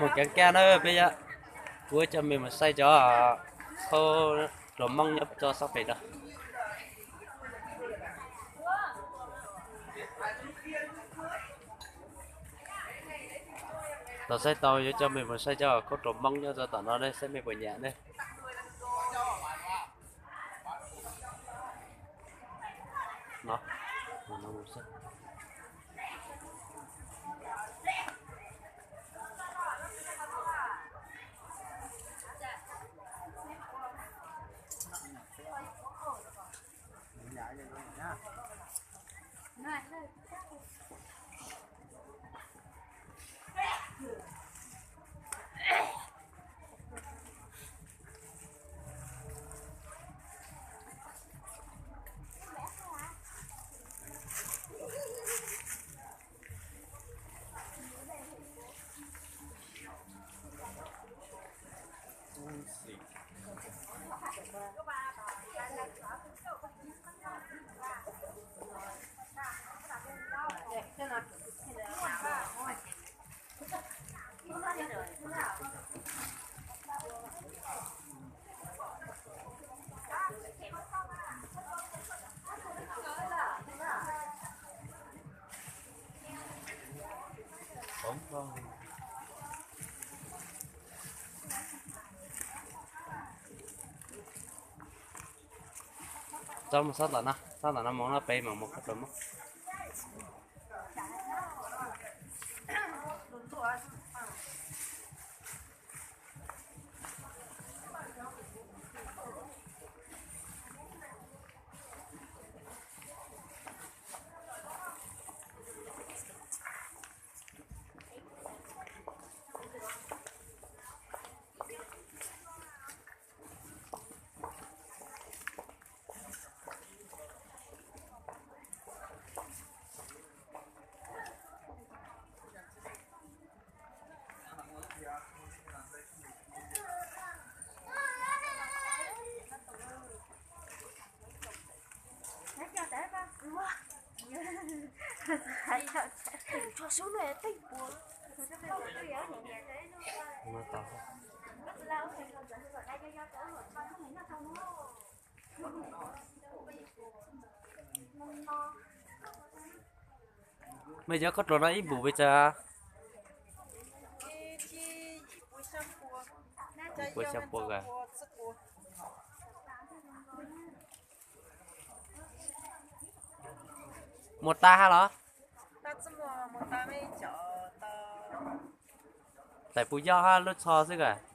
Mus kev kaj na peb, kuv coj mej mus saib cov khaub ruas Moob nyob tso sab pem rau. Tau saib tau yuav coj mej mus saib cov khaub ruas Moob nyob tso tom no ne, saib mej puas nyiam ne. Txhob mus sab tom no, sab tom no mus no peb mam mus khaub ruas Moob. Mej cov khaub ruas no ib npum pes tsawg? Yim pua xya pua. Muas tas hab los? Tais puas yog hab lub tsho xwb kawg?